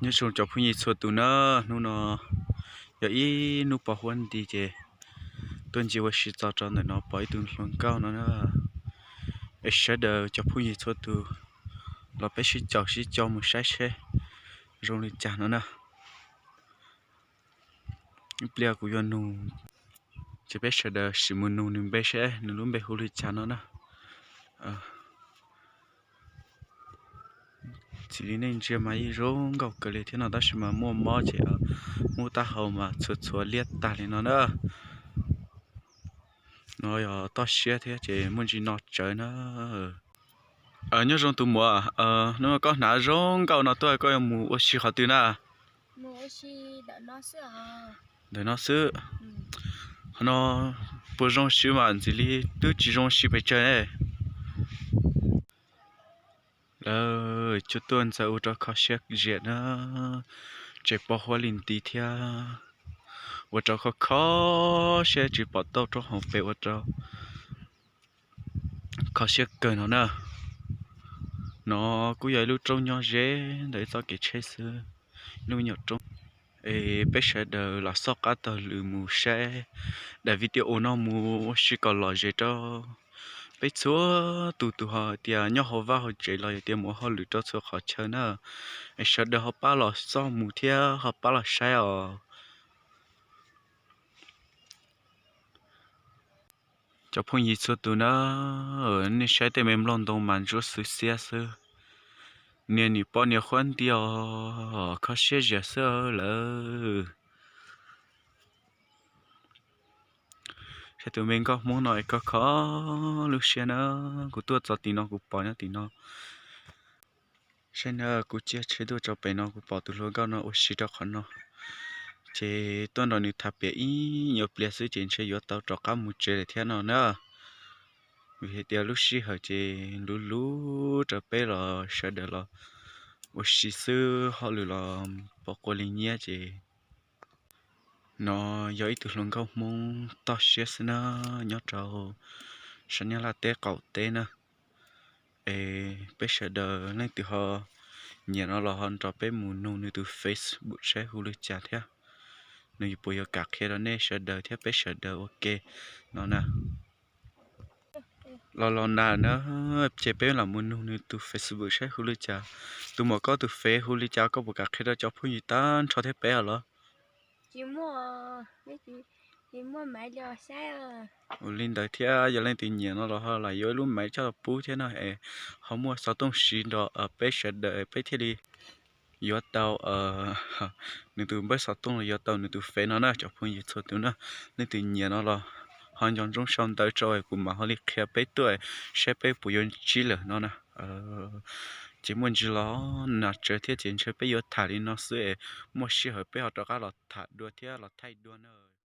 Nyob zoo cov phooj ywg txhua tus na, hnub no yog ib hnub pos huab nti ces tuaj ncig ua si txog rau ntawm no pom ib tug hluas nkauj no na. Es sawv daws cov phooj ywg txhua tus los peb sib caum sib cog mus saib seb zoo li cas no na. Ib pliag kuv yuav nug ces peb sawv daws sim mus nug nws npe seb nws lub npe hu li cas no na. Txim li nej ntsia mas yeej zoo nkauj kawg li thiab no tab sis mas muaj mob ces lub taub hau mas txhua txhua liab tag li no na. No yog toj siab thiab ces muaj ntsis no tsawv na. Nyob zoo tus muam, hnub no koj hnav zoo nkauj no tuaj koj yuav mus ua si qhov twg na? Ntawm no xwb. Qhov no puas zoo siv mas ntxim li twb tsis zoo siv pes tsawg ne. Lawv coj tuaj ntxawm ua rau kho siab zias na, tseem pos huab li nti thiab, ua rau kho kho siab tsis pom tauj rau hauv pes ua rau kho siab kawg no na. No kuj yog ib lub roob nyob ze ntawm ib txoj kev tsheb xwb, ib lub me nyuam roob. Es peb sawv daws los xauj qab taug lwm mus saib daim video no mus ua si kom lom zem rau peb txhua tus, tus ho tias nyob hauv vaj hauv tsev los yog tias mus ua hauj lwm rau txhua qhov chaw na. Es sawv daws ho pab los xauj mus thiab ho pab los saib os. Cov phooj ywg txhua tus na, nej saib tej me nplooj ntoo mas ntsuab xwb xiab xwb, niag nim poj niam huab nti os, kho siab zias xwb lawm. Saib tus me nkauj Hmoob no es kho kho lub siab na. Kuv tuaj txog tim no kuv pom nyob tim no. Saib na, kuv ciaj tsheb tuaj tso pem no kuv pom tus hluas nkauj no ua si rau qhov no, ces tuaj nrog nws tham piav ib nyuag pliag xwb ces ntshe yuav tau rov qab mus tsev lawm thiab no na. Vim hais tias lub sij hawm ces luv luv rau peb los sawv daws los ua si xwb, hauj lwm los pom quas li nyiab ces no yog ib tug hluas nkauj Hmoob toj siab xwb na, nyob rau sab Nyab Laj teb qaum teb na. Es peb sawv daws leej twg ho nyiam no los ho nrog peb mus nug nws tus Facebook saib hu li cas thiab, nws puas yuav kam qhia rau nej sawv daws thiab peb sawv daws ua ke no na. Los los na, ces peb lam mus nug nws tus Facebook saib hu li cas. Tus muam, koj tus Face hu li cas, koj puas kam qhia rau cov phooj ywg tag nrho thiab peb os los? Ua li ntawd thiab yog leej twg nyiam no los ho lam yuav ib lub maiv coj los pub thiab no es ho muaj xov tooj siv nrog peb sawv daws peb thiaj li yuav tau nws tus npawb xov tooj los yuav tau nws tus Face no na cov phooj ywg txhua tus na. Leej twg nyiam no los ho nco ntsoov sau ntawv rau kuv mam ho li qhia peb tuaj saib peb puas yuav ntsib lawm no na. Ces muaj ntsis los nas tsawv thiab ces ntshe peb yuav tham li no xwb es muaj sij hawm peb ho rov qab los tham dua thiab los thaij dua na.